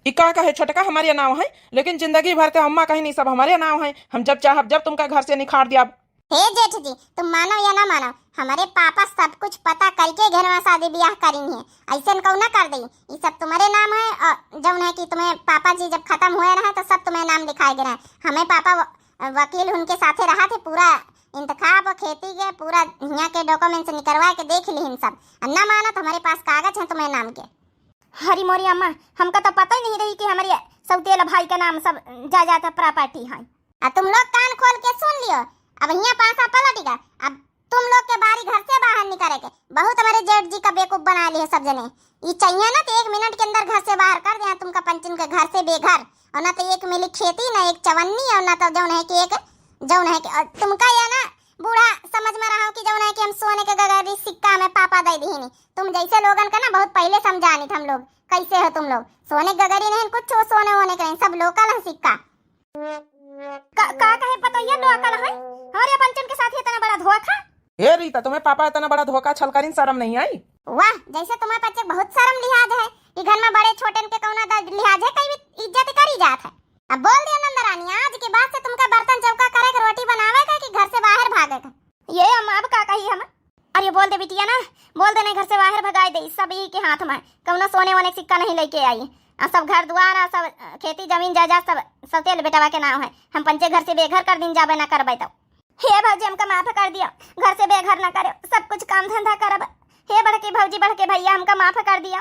ई का कहे छोटका, हमारे नाव है, लेकिन जिंदगी भर के अम्मा कहीं नहीं, सब हमारे नाव है। हम जब चाहब जब तुमका घर से निखार दिया। हे जेठ जी, तुम मानो या ना मानो, हमरे पापा सब कुछ पता करके घरवा शादी बियाह करिन है। अइसन कउनो कर देई, ई सब तुम्हरे नाम है। और जउन है कि तुम्हें पापा जी जब खतम हुए रहे तो सब तुम्हें नाम लिखाए गए रहे। हमें पापा व-, वकील उनके साथे रहा थे, पूरा इंतखाब और खेती के पूरा हियाँ के documents निकरवा के देख लिहिन सब। अब ना मानो तो हमरे पास कागज है तुम्हें नाम के। हरी मोरी अम्मा, हमका तो पता ही नहीं रही कि हमरे सौतेला भाई के नाम सब जायदाद property है। आ तुम लोग कान खोल के सुन लियो, अब हियाँ पासा पलट गया। अब तुम लोग के बारी घर से बाहर निकरे के। बहुत हमरे जेठ जी का बेवकूफ बना लिए सब जने। ई चाहिए ना कि एक मिनट के अंदर घर से बाहर कर दे, तुमका पंचन के घर से बेघर, और ना तो एक मिली खेती, ना एक चवन्नी, और ना तो जउन है कि एक जउन है कि, और तुमका या ना बूढ़ा समझ में रहा कि जउन है कि हम सोने के गगरी सिक्का में पापा दे दीनी। तुम जैसे लोगन का ना बहुत पहले समझानी था हम लोग, कैसे हो तुम लोग, सोने के गगरी नहीं कुछ, सोने वोने के नहीं, सब local है सिक्का। का, का कहे पतोहिया, लोकल है? हमरे पंचन के साथ इतना बड़ा धोखा? हे रीता, तुम्हें पापा इतना बड़ा धोखा छल करिन, शर्म नहीं आई? वाह, जैसे तुम्हें पच्चे बहुत शर्म लिहाज है कि घर में बड़े छोटन के कौना द-, लिहाज है, कई भी इज्जत करी जात है। अब बोल दिया नंदरानी, आज के बाद से तुमका बर्तन चौका करे के, रोटी बनावे के कि घर से बाहर भागे के। ये अम्मा अब का कही हम? अरे बोल दे बिटिया ना, बोल दे, नहीं घर से बाहर भगाई दे, सब यही के हाथ में, कौनो सोने वोने के सिक्का नहीं लेके आई। आ सब घर दुआर, आ सब, अ, खेती जमीन जायदाद सब सौतेल बेटवा के नाम है। हम पंचे घर से बेघर कर दिन जाबे ना करबे तो। हे भौजी, हमका माफ कर दियो, घर से बेघर ना करो, सब कुछ काम धंधा करब। हे बड़के भौजी, बड़के भैया, हमका माफ कर दियो।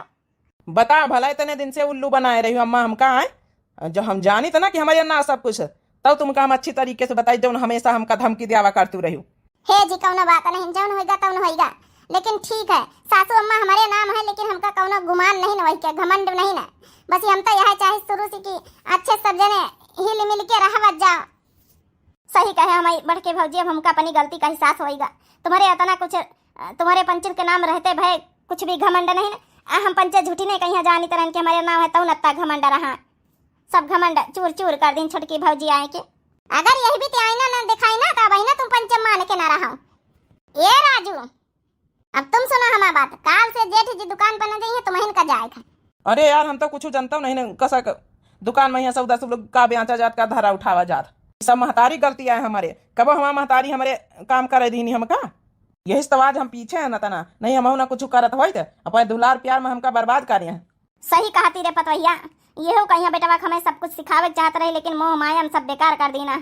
बता भला, इतने दिन से उल्लू बनाए रही हो अम्मा हमका, आए? जब हम जानी था ना कि हमारे ना सब कुछ, तब तुमका हम अच्छी तरीके से बताई, जौन हमेशा हमका धमकी दियावा करतू रही हो। हे जी, कौनो बात नहीं, जौन होइगा तौन होइगा, लेकिन ठीक है, सासू अम्मा हमारे नाम है, लेकिन हमका कौनो गुमान नहीं न, वही के घमंड नहीं न। बस हम तो यह चाहे शुरू से कि अच्छे सब जने हिल मिल के रहवत जाओ। सही कहे हमारी बड़के भौजी, अब हमका अपनी गलती का एहसास होइगा। तुम्हारे इतना कुछ, अ, तुम्हारे पंचन के नाम रहते भय कुछ भी घमंड नहीं न। आ हम पंचे झूठी नहीं कहीं जानी तरह के हमारे नाम है, तौन अत्ता घमंड रहा। सब घमंड चूर चूर कर दिन छोटकी भौजी आए के। अगर यही भी ते आईना ना दिखाई ना, तो अब ना तुम पंचे मान के ना रहो। ए राजू, अब तुम सुनो हमार बात, काल से जेठ जी दुकान पर न जाइए, तुम्हें इनका जाए था। अरे यार, हम तो कुछ जनता नहीं न, कसा क-, दुकान में यहाँ सौदा सब लोग का बेचा जात, का धरा उठावा जात। सब महतारी गलती आए हमारे, कबो हमार महतारी हमारे काम करे दीनी हमका, यही से तो आज हम पीछे हैं न तना, नहीं हम ना कुछ करत होइत, अपने दुलार प्यार में हमका बर्बाद करे हैं। सही कहती रे पतवहिया, यहू कहिया बेटवा के हमें सब कुछ सिखावे के चाहत रहे, लेकिन मोह माया हम सब बेकार कर दीना।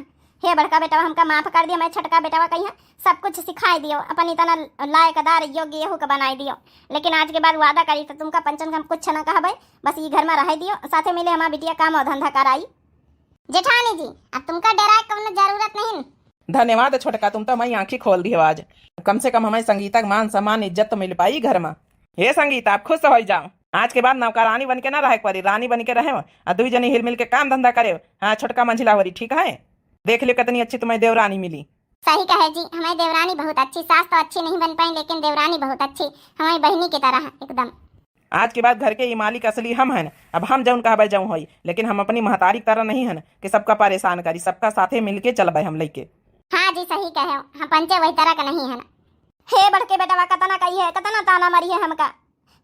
हे बड़का बेटवा, हमका माफ कर दियो, मैं छोटका बेटवा कहिया सब कुछ सिखाई दियो, अपन इतना लायकदार योग्य यहू के बनाई दियो। लेकिन आज के बाद वादा करी तो तुमका पंचन के हम कुछ ना कहबे, बस ई घर में रह दियो, साथे मिले हमार बिटिया काम और धंधा कराई। जेठानी जी, अब तुमका डराए कौनो जरूरत नहीं। धन्यवाद छोटका, तुम तो हमारी आँखी खोल दियो आज। कम से कम हमारी संगीता के मान सम्मान इज्जत तो मिल पाई घर में। हे संगीता, आप खुश हो जाओ, आज के बाद नौकरानी बन के ना रहे के पड़ी, रानी बन के रहे, आ दुई जनी हिल मिल के काम धंधा करे। हाँ छोटका मंझिला होरी, ठीक है, देख लियो कितनी अच्छी तुम्हें देवरानी मिली। सही कहे जी, हमारी देवरानी बहुत अच्छी, सास तो अच्छी नहीं बन पाई, लेकिन देवरानी बहुत अच्छी, हमारी बहनी की तरह एकदम। आज के बाद घर के ई मालिक असली हम हन। अब हम जौन कहबे जौन होई, लेकिन हम अपनी महतारी की तरह नहीं हन कि सबका परेशान करी, सबका साथे मिलके चलबे हम लइके। हाँ जी, सही कहे हो, हम पंचे वही तरह का नहीं हन। हे बड़के बेटवा, कतना कही है, कतना ताना मारी है हमका।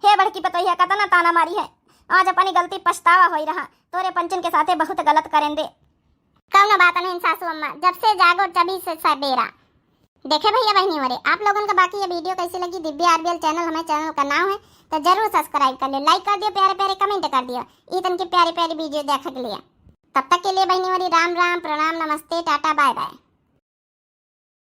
हे बड़की पतोहिया, कतना ताना मारी है। आज अपनी गलती पछतावा होई रहा, तोरे पंचन के साथे बहुत गलत करेन दे। कौनो बात नहीं सासू अम्मा, जब से जागो तभी से सबेरा। देखे भैया बहनी मोरे, आप लोगन का बाकी ये video कैसी लगी? दिव्या आरबीएल channel हमारे channel का नाम है, तो जरूर subscribe कर लियो, like कर दियो, प्यारे प्यारे comment कर दियो, ई तन की प्यारी प्यारी video देखे के लिए। तब तक के लिए बहनी मोरी राम राम, प्रणाम, नमस्ते, टाटा, bye bye।